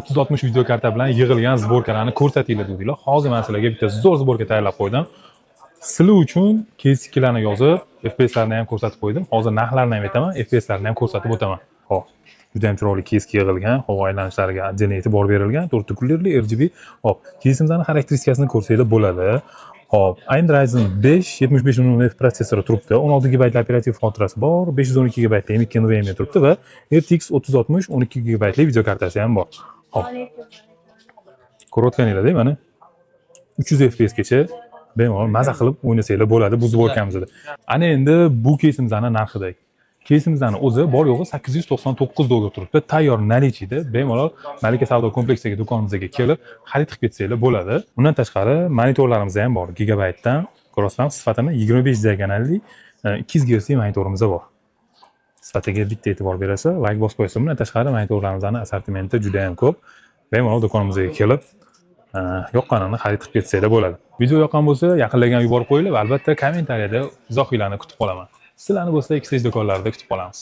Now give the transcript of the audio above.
3060 videokarta bilan yig'ilgan сборка larni ko'rsatinglar dedinglar. Hozir man sizlarga bitta zo'r сборка tayyorlab qo'ydim. Sizlar uchun кейс larni yozib, FPSlarni ham ko'rsatib qo'ydim. Hozir narxlarini ham aytaman, FPSlarni ham ko'rsatib o'taman. Xo'p, juda ham chiroyli кейс yig'ilgan, havo aylanishlariga отдельно e'tibor berilgan, to'rtta кулер li RGB. Xo'p, кейс imizni xarakteristikasini ko'rsanglar bo'ladi. Xo'p, AMD Ryzen 5 7500F protsessori turibdi. 16 GB operativ xotirasi bor, 512 GB M.2 NVMe turibdi va RTX 3060 12 GB videokartasi ham bor. Xo'p. Ko'rayotganinglardek, mana 300 FPS gacha bemalol maza qilib o'ynasanglar bo'ladi bu сборка mizda. Ana endi bu кейс imizni narxida. Кейс imizni o'zi bor yo'g'i 899 dollar turibdi. Tayyor наличие da bemalol Malika savdo kompleksidagi do'konimizga kelib xarid qilib ketsanglar bo'ladi. Undan tashqari monitorlarimiz ham bor. Gigabytedan ko'rasizlar, sifatini 25 diagonalli 200 Hz monitorimiz bor. Sifatiga bitta e'tibor berasa, layk bosib qo'ysa. Bundan tashqari monitorlarimizni assortimenti juda ham ko'p. Bemalol do'konimizga kelib yoqqanini xarid qilib ketsanglar bo'ladi. Video yoqqan bo'lsa, yaqinlarga ham yuborib qo'yinglar va albatta kommentariyada izohinglarni kutib qolaman. Sizlarni bo'lsa Xstage do'konlarida kutib qolamiz.